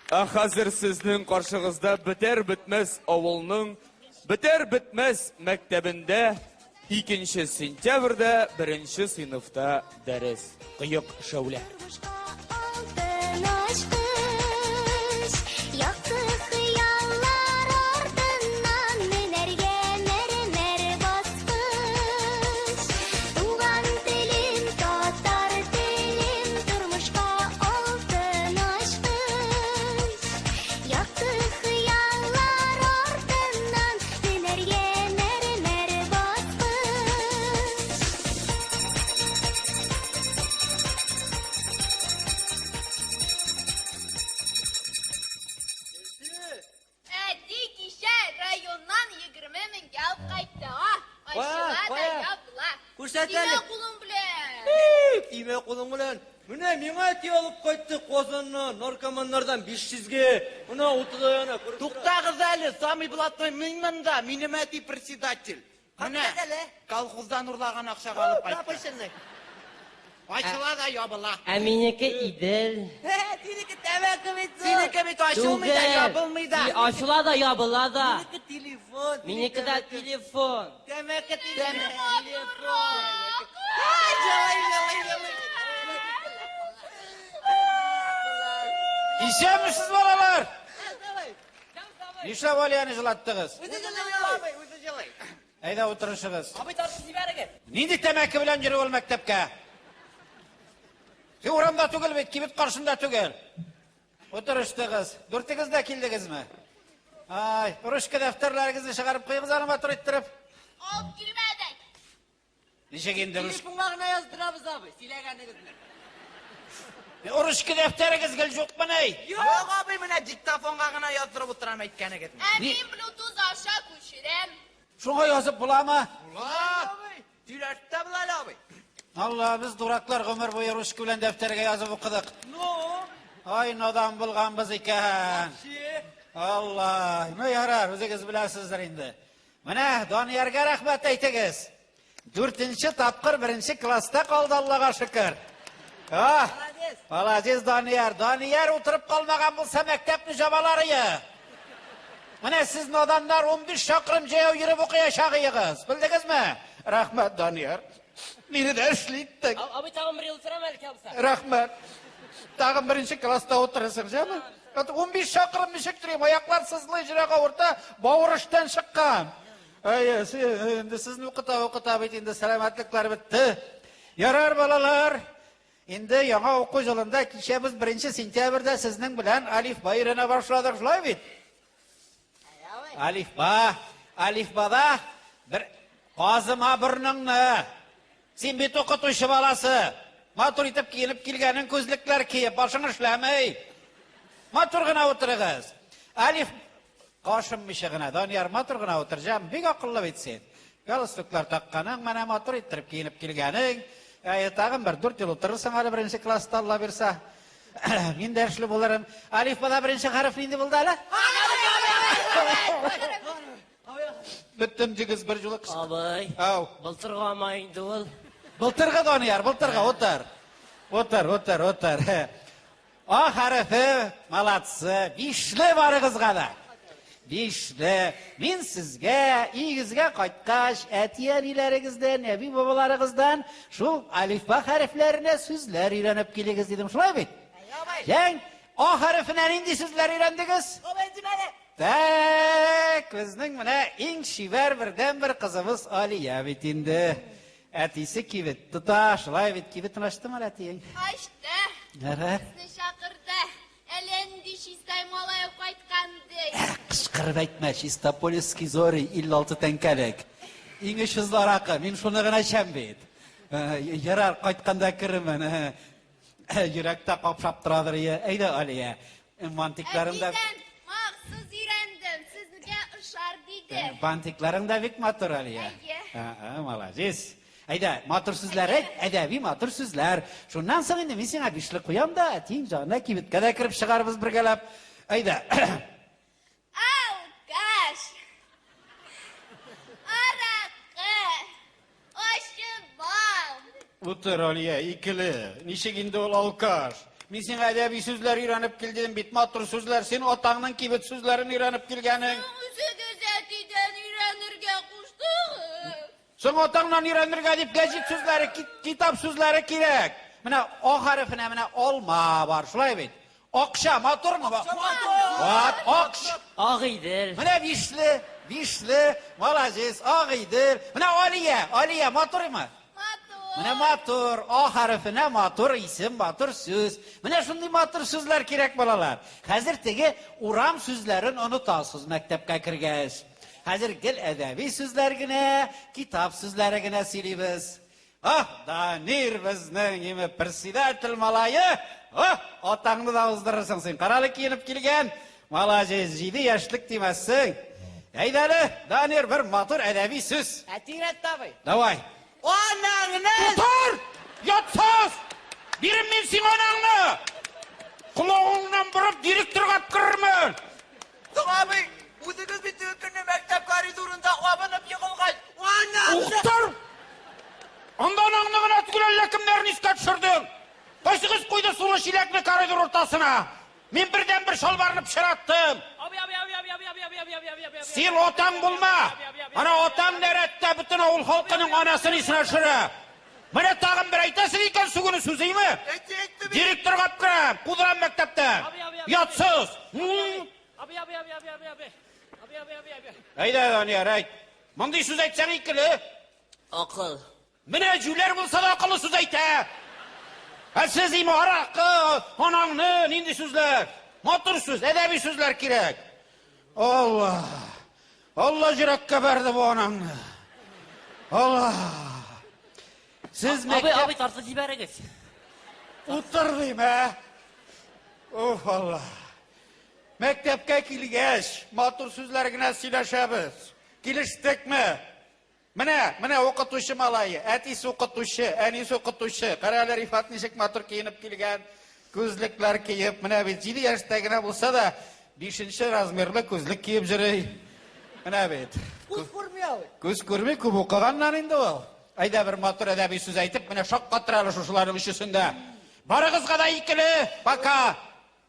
Ә хәзер сезнең каршыгызда бетәр бетмәс авылның бетәр бетмәс мәктәбендә 2 сентябрьдә беренче сыйныфта дәрес. Кыек шәүлә. Алтын ачкыч, якты хыяллар артыннан менәргә мәрмәр баскыч. Туган телем, татар телем, тормышка алтын ачкыч. Якты хыяллар артыннан менәргә мәрмәр баскыч. Әти кичә районнан 20 меңгә алып кайтты. А, ачыла да кая? ябыла. Күрсәт Тимә әле. кулың белән. Тимә кулың белән. Менә миңа әти алып кайтты Казаннан, наркоманнардан 500-гә. Менә утыда яна, күреп тора. Туктагыз әле, самый блатной мин монда, минем әти председатель. Менә колхоздан урлаган акчага алып кайтты. Пропущенный. Ачыла да ябыла. Ә минеке Идел. Синеке тәмәке бит. Синеке бит ачылмый да, Түгел. ябылмый да. И Ачыла да ябыла да. Минеке телефон. Минеке дә телефон. Тәмәке телефон. Матуррак. Җылый, җылый, җылый. Исәнмесез, балалар! Нишләп Алияне җылаттыгыз? Үзе җылый, абый, үзе җылый. Әйдә утырышыгыз. Абый тартып җибәрегез. Нинди тәмәке белән йөри ул мәктәпкә? Син урамда түгел бит, кибет каршында түгел. Утырыштыгыз. Дүртегез дә килдегезме? Ай, ручка дәфтәрләрегезне чыгарып куегыз аны матур иттереп. Алып килмәдек. Ничек инде ручка? Телефонга гына яздырабыз, абый, сөйләгәнегезне. Ручка дәфтәрегез гел юкмыни? Юк, абый, менә диктофонга гына яздырып утырам әйткәнегезне. Ә мин Bluetooth аша күчерәм. Шуңа язып буламы? Була. Абый, сөйләшеп тә була әле, абый. Алла, без дураклар гомер буе ручка белән дәфтәргә язып укыдык. Ну, Ай, надан булганбыз икән. че? Алла, ну ярар, үзегез беләсездер инде. Менә Даниярга рәхмәт әйтегез. Дүртенче тапкыр беренче класста калды, Аллага шөкер. А, Молодец. молодец Данияр. Данияр утырып калмаган булса мәктәпне җабалар ие. Менә сез наданнар 15 чакрым җәяү йөреп укыячагыгыз. Белдегезме? Рәхмәт, Данияр. Мине дә эшли иттең. Абый тагын бер ел утырам әле калса. Рәхмәт. Тагын беренче класста утырасың, җәме? 15 чакрым ничек торыйм? Аяклар сызлый, җөрәк авырта, бавыр эштән чыккан. Әйе, инде сезне укыта укыта бит инде сәламәтлекләр бетте. Ярар, балалар. Инде яңа уку елында кичә без 1 сентябрьдә сезнең белән алифба өйрәнә башладык, шулай бит? Алифба, алифбада бер казыма борныңны. Син бит укытучы баласы. Матур итеп киенеп килгәнең күзлекләр киеп, башың эшләмей. Матур гына утырыгыз. Алиф кашынмыйча гына, Данияр, матур гына утыр, җан, бик акыллы бит син. Галстуклар такканың, менә матур иттереп киенеп килгәнең. Әйе, тагын бер 4 ел утырырсың әле беренче класста, Алла бирсә. Мин дә эшле булырым. Алифбада беренче хәреф нинди булды әле? Беттем дигез бер юлы кычкыр. Абый. Ау. Былтыргы ама инде ул. Былтыргы Данияр, былтыргы, утыр. Утыр, утыр, утыр. А хәрефе, молодцы, бишле барыгызга да. Бишле. Мин сезгә, өегезгә кайткач, әти-әниләрегездән, әби-бабаларыгыздан шул алифба хәрефләренә сүзләр өйрәнеп килегез дидем. Шулай бит? Җәң, А хәрефенә нинди сүзләр өйрәндегез? Так, безнең менә иң чибәр бердәнбер кызыбыз Алия бит инде. Әтисе кибет тота, шулай бит, кибетен ачтымы әле әтиең? Ачты. Ярар. Безне чакырды. Әллә нинди чистай малае кайткан ди. Кычкырып әйтмә, Чистополисский зори 56 тәңкәлек. Иң очсыз аракы, мин шуны гына эчәм бит. Ярар, кайтканда керермен. Йөрәк тә капшап торадыр, ие. Әйдә, Алия. Бантикларың да Әтидән махсус өйрәндем, сезгә ошар диде. Бантикларың да бик матур, Алия. Әйе. Ага, молодец. Әйдә, матур сүзләр әйт, әдәби матур сүзләр. Шуннан соң инде мин сиңа бишле куям да, әтиең җанына кибеткә дә кереп чыгарбыз бергәләп. Әйдә. Алкаш. Аракы. Ачы бал. Утыр, Алия, икеле. Ничек инде ул алкаш? Мин сиңа әдәби сүзләр өйрәнеп кил дидем бит, матур сүзләр. Син атаңның кибет сүзләрен өйрәнеп килгәнең. Үзегез әтидән өйрәнергә куштыгыз. Соң атаңнан өйрәнергә дип гәҗит сүзләре, китап сүзләре кирәк. Менә А хәрефенә менә алма бар, шулай бит. Акча матурмы? Вот, акч. Агыйдел. Менә бишле, бишле, молодец, Агыйдел. Менә Алия, Алия матурмы? Матур. Менә матур, А хәрефенә матур исем, матур сүз. Менә шундый матур сүзләр кирәк, балалар. Хәзер теге урам сүзләрен онытасыз мәктәпкә кергәч. Хәзер гел әдәби сүзләр генә, китап сүзләре генә сөйлибез. Аһ, Данир безнең име председатель малае. Аһ, атаңны да уздырырсың син. Карале киенеп килгән. Молодец, 7 яшьлек димәссең. Әйдәле, Данир, бер матур әдәби сүз. Әти өйрәтте абый. Давай. Анаңны! Утыр! Ятсыз! Бирем мин сиңа анаңны! Колагыңнан борып директорга алып керермен. Соң абый, үзегез бит теге көнне мәктәп коридорында абынып егылгач, анаңны! Утыр! Анда анаңны гына түгел, әллә кемнәрне искә төшердең. Кайсыгыз куйды сулы чиләкне коридор уртасына? Мин бердән-бер чалбарны пычраттым. Син атаң булма. Ана атаң нәрәттә бөтен авыл халкының анасын исенә төшерә. Менә тагын бер әйтәсең икән сүгенү сүземе? Директорга алып керәм, кудырам мәктәптән. Ятсыз. Әйдә, Данияр, әйт. Мондый сүз әйтсәң икеле. Акыл. Менә җүләр булса да акыллы сүз әйтә. Ә сез име аракы, анаңны, нинди сүзләр? Матур сүз, әдәби сүзләр кирәк. Алла. Алла җөрәккә бәрде бу анаңны. Алла. Сез Абый, абый, тартып җибәрегез. Утыр дим, ә? Уф, Алла. Мәктәпкә килгәч, матур сүзләр генә сөйләшәбез. Килештекме? Менә, менә укытучы малае, әтисе укытучы, әнисе укытучы. Кара әле Рифат ничек матур киенеп килгән, күзлекләр киеп, менә бит 7 яшьтә генә булса да, 5 размерлы күзлек киеп йөри. Менә бит. Күз күрми абый. Күз күрми, күп укыганнан инде ул. Әйдә бер матур әдәби сүз әйтеп, менә шаккатыр әле шушыларның өчесендә. Барыгызга да икеле, пока.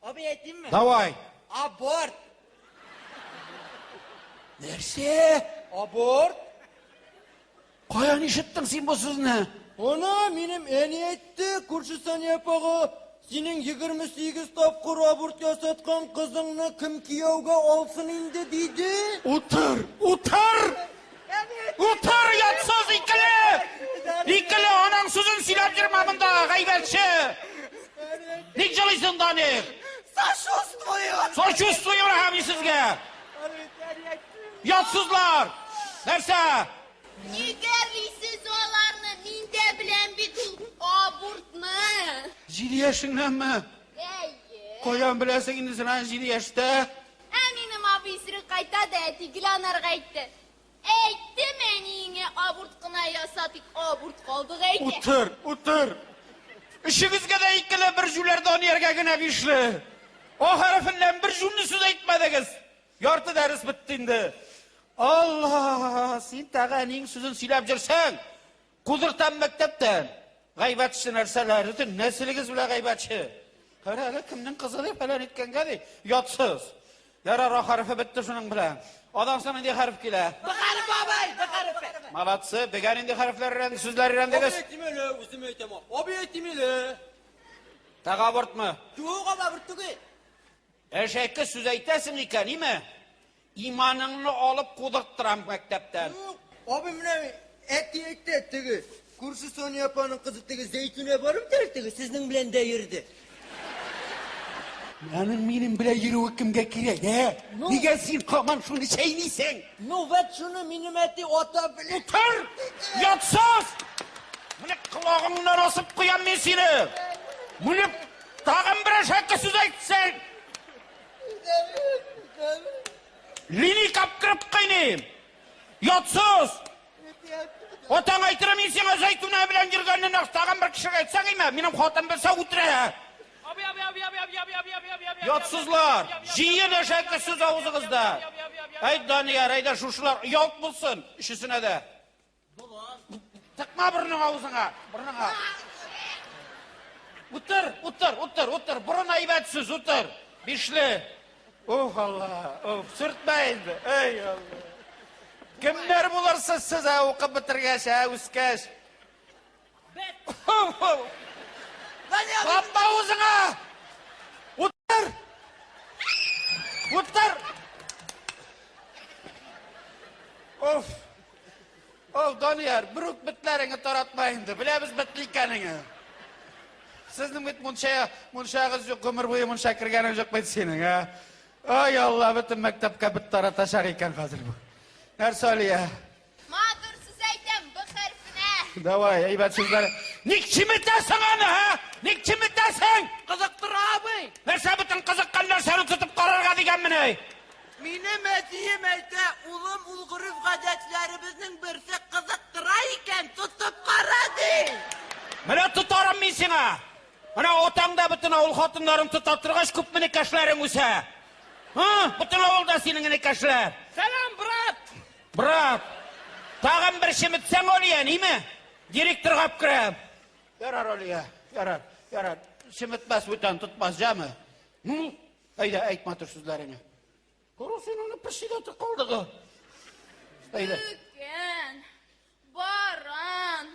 Абый әйтимме? Давай. Аборт. Нәрсә? Аборт? Каян ишеттең син бу сүзне? Ана, минем әни әйтте, күрше Сания апага, синең 28 тапкыр аборт ясаткан кызыңны кем кияүгә алсын инде, диде. Утыр, утыр! Утыр, ятсыз икеле! Икеле, анаң сүзен сөйләп йөрмә монда, гайбәтче! Ник җылыйсың, Данир? Сочувствую! Сочувствую һәм сезгә! Ятсызлар! Нәрсә? Нигә әрлисез аларны? Мин дә беләм бит ул абортны. Җиде яшеңнәнме? Әйе. Каян беләсең инде син аны җиде яшьтә? Ә минем абый исерек кайта да әти гел анарга әйтте. Әйттем әниеңә аборт кына яса, тик аборт калдык әйтә. Утыр, утыр. Өчегезгә дә икеле, бер җүләр Данияргә генә бишле. А хәрефеннән бер җүнле сүз әйтмәдегез. Ярты дәрес бетте инде. Алла, син тагы әниең сүзен сөйләп йөрсәң, Кудыртам мәктәптән. Гайбәтче нәрсәләр, бөтен нәселегез белән гайбәтче. Кара әле кемнең кызы дип фәлән иткәнгә ди, ятсыз. Ярар, А хәрефе бетте шуның белән. Адан соң нинди хәреф килә? Б хәрефе, абый, Б хәрефе. Молодцы, бегә нинди хәрефләр өйрәндек, сүзләр өйрәндегез? Абый әйтим әле, үзем әйтәм. Абый әйтим әле. Тагы абортмы? Юк, аборт түгел. Әшәке сүз әйтәсең икән, име? Иманыңны алып кудырттырам мәктәптән. Юк, абый менә әти әйтте, теге күрше Соня апаның кызы теге Зәйтүнә барып тә теге сезнең белән дә йөрде. Аның минем белән йөрүе кемгә кирәк, ә? Ну? Нигә син һаман шуны чәйнисең? Ну, вәт шуны минем әти ата белән. Утыр! Ятсыз! Менә колагыңнан асып куям мин сине. Менә тагын бер әшәке сүз әйтсәң, Линейка апкырып кыйныйм. Ятсыз! Атаң әйтер, мин сиңа Зәйтүнә белән йөргәнне нәкъ тагын бер кешегә әйтсәң име, минем хатын белсә үтерә. Ятсызлар, җыен әшәке сүз авызыгызда. Әйт, Данияр, әйдә шушылар оялт булсын өчесенә дә. Тыкма борының авызыңа, борыныңа. Утыр, утыр, утыр, утыр. Борын әйбәт сүз, утыр. Бишле. Ух, Алла, ух, сөртмә инде. Эй, Алла. Кемнәр булырсыз сез, ә, укып бетергәч, ә, үскәч? Капма үзеңә! Утыр! Утыр! Оф! Оф, Данияр, бер үк бетләреңне таратма инде. Беләбез бетле икәнеңне. Сезнең бит мунча, мунчагыз юк, гомер буе мунча кергәнең юк бит синең, ә? Ай, Алла, бөтен мәктәпкә бет таратачак икән хәзер бу. Нәрсә, Алия? Матур сүз әйтәм, Б хәрефенә. Давай, әйбәт сүзләр. Ник чеметәсең аны, һа? Ник чеметәсең? Кызыктыра абый. Нәрсә бөтен кызыккан нәрсәне тотып карарга дигәнмени? Минем әтием әйтә, улым, ул гореф-гадәтләребезнең берсе кызыктыра икән, тотып кара, ди. Менә тотарым мин сиңа. Менә атаң да бөтен авыл хатыннарын тота торгач, күпме энекәшләрең үсә. Һы, бөтен авылда синең энекәшләр. Сәлам, брат! Брат, тагын бер чеметсәң, Алия, ниме? Директорга алып керәм. Ярар, Алия, ярар, ярар. Чеметмәс бүтән, тотмас, җәме? Ну, әйдә, әйт матур сүзләреңне. Күрү син аны председатель калдыгы. Әйдә. Бүкен, баран,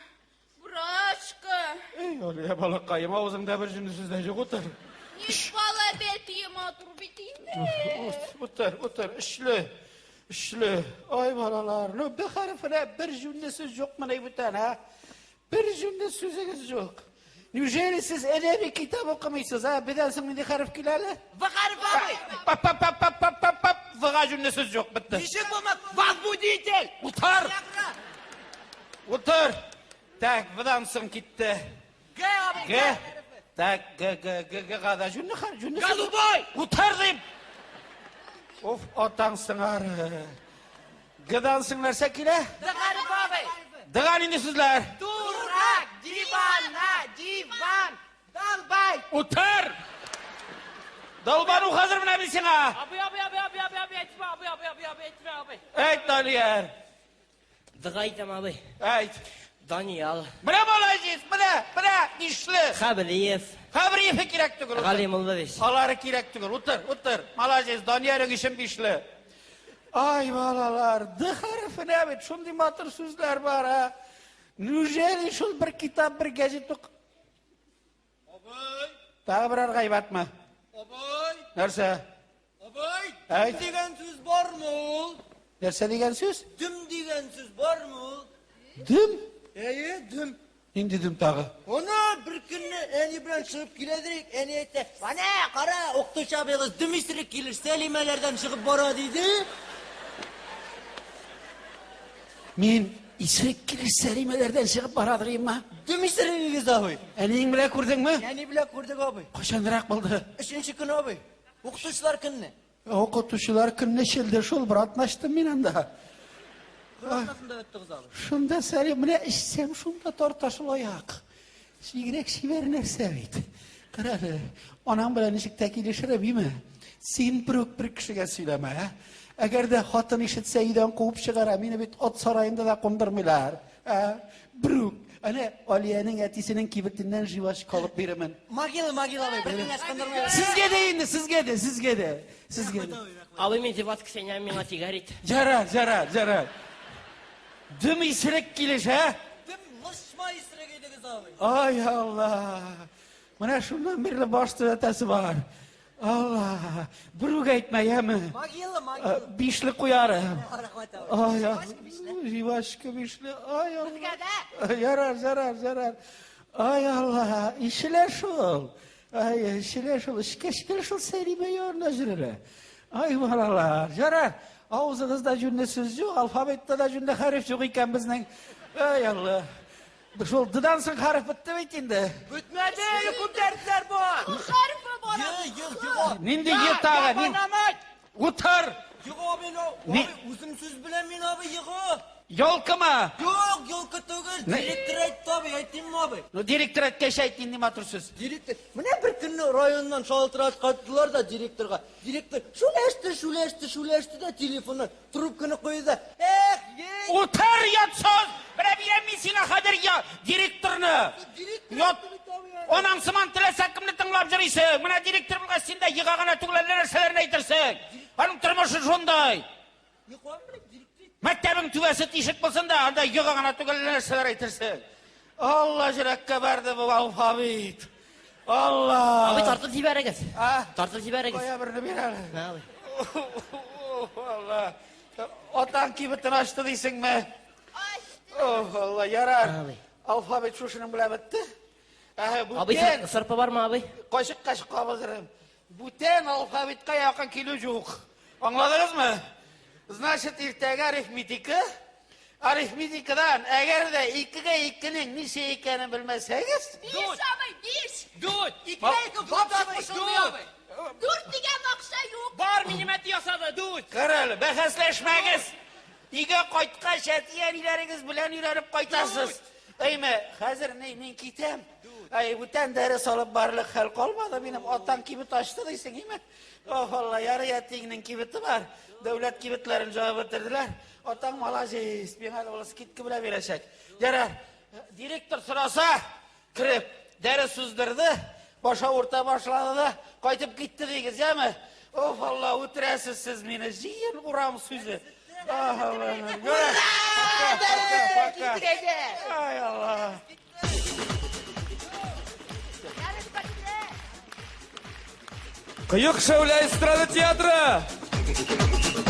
брачка. Эй, Алия, балакаем, авызыңда бер җүнле сүз дә юк, утыр. Ник бала бәтие матур бит инде. Утыр, утыр, өчле. Өчле. Ай, балалар, ну, б хәрефенә бер җүнле сүз юкмыни бүтән, ә? Бер җүнле сүзегез юк. Неужели сез әдәби китап укымыйсыз, ә? Бедән соң нинди хәреф килә әле? В хәрефе абый. Пап, пап, пап, пап, пап, пап, пап. В-га җүнле сүз юк, бетте. Ничек булмас? Возбудитель! Утыр! Утыр! Так, В-дан соң китте. Г абый. Г. Так, Г, Г, Г, Г-га да җүнле хәреф, җүнле сүз. Голубой! Утыр дим! Оф, атаң сыңары. Г-дан соң нәрсә килә? Д хәрефе абый. Д-га нинди сүзләр? Дурак, дивана, диван, долбай. Утыр! Долбану хәзер менә мин сиңа. Абый, абый, абый, абый, абый, абый, әйтмә, абый, абый, абый, абый, әйтмә, абый. Әйт, Данияр. Дога әйтәм, абый. Әйт. Даниял. Менә молодец, менә, менә, ишле. Хәбриев. Хәбриев кирәк түгел. Галимуллович. Алары кирәк түгел. Утыр, утыр. Молодец, Даниярың өчен бишле. Ай, балалар, Д хәрефенә бит шундый матур сүзләр бар, а. Неужели шул бер китап, бер газет ук? Абый! Тагы берәр гайбәтме? Абый! Нәрсә? Абый! Әйт. Дөм дигән сүз бармы ул? Нәрсә дигән сүз? Дөм дигән сүз бармы ул? Дөм? Әйе, дөм. Нинди дөм тагы? Ана бер көнне әни белән чыгып киләдер, әни әйтә, "Ана, кара, укытучы абыегыз дөм исерек килеш Сәлимәләрдән чыгып бара" диде. Мин исерек килеш Сәлимәләрдән чыгып барадыр имма. Дөм исерегез, абый. Әниең белән күрдеңме? Әни белән күрдек, абый. Кайчанрак булды? Өченче көн, абый. Укытучылар көнне. Укытучылар көнне эчелде шул, брат, начтым мин анда. Атнасында өттегез, абый. Шунда Сәлим, менә эчсәм, шунда тарта шул аяк. Бигрәк чибәр нәрсә бит. Кара әле, анаң белән ничек тә килешереп, име? Син берүк бер кешегә сөйләмә, ә? Әгәр дә хатын ишетсә, өйдән куып чыгара, мине бит ат сараенда да кундырмыйлар. Ә, берүк. Әнә Алиянең әтисенең кибетеннән жвачка алып бирермен. Могила, могила абый, бер көнгә ычкындырмыйлар. Сезгә дә инде, сезгә дә, сезгә дә, сезгә дә. Абый, мин дебат кесәнәм, миңа сигарет. Ярар, ярар, ярар. Дөм исерек килеш, ә? Дөм лышма исерек идегез, абый. Ай, Алла. Менә шуннан бирле баш төзәтәсе бар. Алла, берүк әйтмә, яме. Могила, могила. Бишле куярым. Рәхмәт, абый. Ай, Жвачка бишле. Ай, Алла. Ярар, ярар, ярар. Ай, Алла, ишелә шул. Ай, ишелә шул. Эчкәч гел шул Сәлимә янына йөрелә. Ай, балалар, ярар. Авызыгызда җүнле сүз юк, алфавитта да җүнле хәреф юк икән безнең. Ай, Алла. Шул д-дан соң хәреф бетте бит инде. Бетмәде, әле күп дәресләр бар. Хәрефе бар. Е, е, е. Нинди е тагы? Нин- Ябанамать! Утыр! Юк, абый, ну, Ни- абый, үзем сүз белән мин, абый, егы. Елкамы? Юк, елкы түгел, Не? директор әйтте, абый, әйтимме, абый? Ну, директор әйткәч әйт, нинди матур сүз. Директор, менә бер көнне районнан шалтыраткаттылар да директорга. Директор шүләште, шүләште, шүләште дә телефоннан трубканы куйды да, эх, ей! Утыр, ятсыз! Менә бирәм мин сиңа хәзер я, директорны. Директор Ят. әйтте бит, абый, аны. Анаң сыман теләсә кемне тыңлап җөрисең. Менә директор булгач, син дә ега гына түгел, әллә нәрсәләрне әйтерсең. Аның тормышы шундай. Мәктәбең түбәсе тишек булсын да, анда ега гына түгел, әллә нәрсәләр әйтерсең. Алла җөрәккә бәрде бу алфавит. Алла. Абый, тартып җибәрегез. А? Тартып җибәрегез. Кая берне бир әле. Мә, абый. Алла. Атаң кибетен ачты дисеңме? Ачты. Ох, Алла, ярар. Абый. Алфавит шушының белән бетте. Ә, Абый, бүтән, сырпы бармы, абый? кашык-кашык кабызырым. Бүтән алфавитка якын килү юк. Аңладыгызмы? Значит, иртәгә арифметика. Арифметикадан әгәр дә икегә икенең ничә икәнен белмәсәгез, Биш, абый, биш. Дүрт. Ике ике дүрт абый. Дүрт дигән акча юк. Бар, минем әти ясады, дүрт. Кара әле, бәхәсләшмәгез. Өйгә кайткач, әти-әниләрегез белән өйрәнеп кайтасыз. Әйме, хәзер ни, мин китәм. Әй, бүтән дәрес алып барлык хәл калмады. Минем атаң кибет ачты дисең, име? Ох, Алла, ярый әтиеңнең кибете бар. Дәүләт кибетләрен җавап бетерделәр. Атаң молодец, миңа әле ул скидка белән бирәчәк. Ярар, директор сораса, кереп, дәрес уздырды, баш авырта башлады да, кайтып китте дигез, яме? Оф, Алла, үтерәсез сез мине, җыен урам сүзе. Ах, Алла. Ярар, пока, пока, пока. Ай, Алла. Кыек шәүлә эстрада театры!